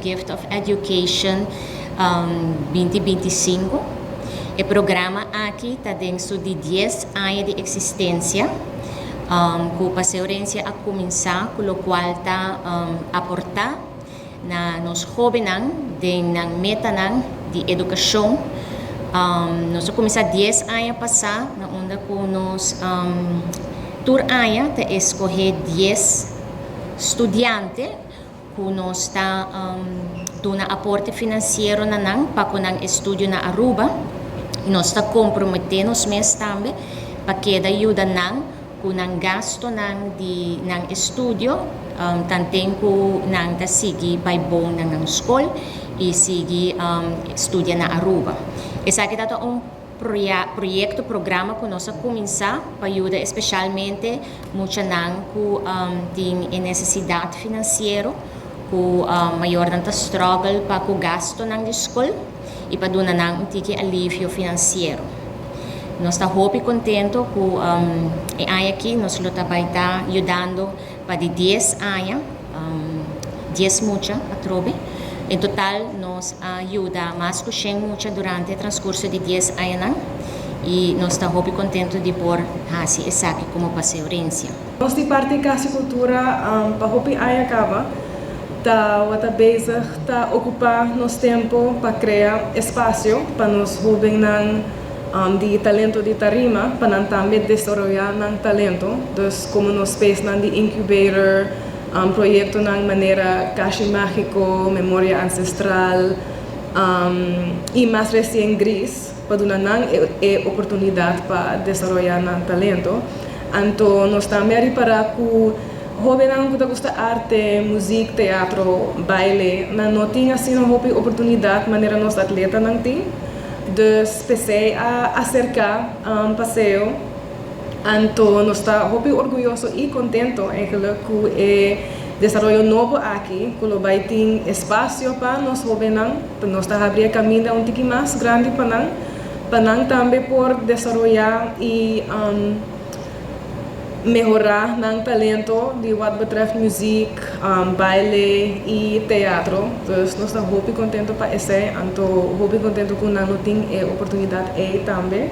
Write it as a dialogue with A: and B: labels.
A: Gift of Education 2025. E programa aki ta den su di 10 aña di existencia, cu Paseo Herencia a cuminsa, cu locual ta aporta na nos hobennan den nan metanan di educacion. Nos a cuminsa 10 aña pasa, na unda cu nos tur aña ta escoge 10 studiante cu nos ta duna aporte financiero na nan pa cu nan estudio na Aruba. Y nos ta compromete nos mes tambe pa keda yuda nan cu nan gastonan di nan estudio, tanten cu nan ta sigui bay bon na nan scol y sigui studia na Aruba. Esaki ta un proyecto, programa cu nos a cuminsa pa yuda especialmente muchanan cu tin necesidad financiero, cu mayornan ta struggle pa cu gastonan di scol y pa duna nan un tiki alivio financiero. Nos ta hopi contento cu e aña aki nos lo bay ta yudando pa di 10 aña, 10 mucha atrobe. En total nos a yuda mas cu 100 mucha durante e transcurso di 10 aña y nos ta hopi contento di por haci esaki como Paseo Herencia.
B: Nos di parti Cas di Cultura, pa hopi aña caba, ta bezig ta ocupa nos tempo pa crea espacio pa nos hobennan di talento di tarima, pa nan tambe desaroya nan talento. Dus como nos space nan di incubator, proyectonan manera Cashi Magico, Memoria Ancestral, y mas recien Gris, pa duna nan e oportunidad pa desaroya nan talento. Anto, nos tambe a ripara cu hobennan cu gusta arte, musica, teatro, baile, nan no tin asina hopi oportunidad manera nos atletanan tin. Dus p'esey a acerca Paseo. Anto, nos ta hopi orguyoso y contento eigenlijk cu e desaroyo nobo aki, cu lo bay tin espacio pa nos hobennan, pa nos ta habri caminda un tiki mas grandi pa nan tambe por desaroya y mehora nan talento di wat betreft muziek, baile y teatro. Dus nos ta hopi contento pa esey, anto hopi contento cu nan tin e oportunidad ey tambe.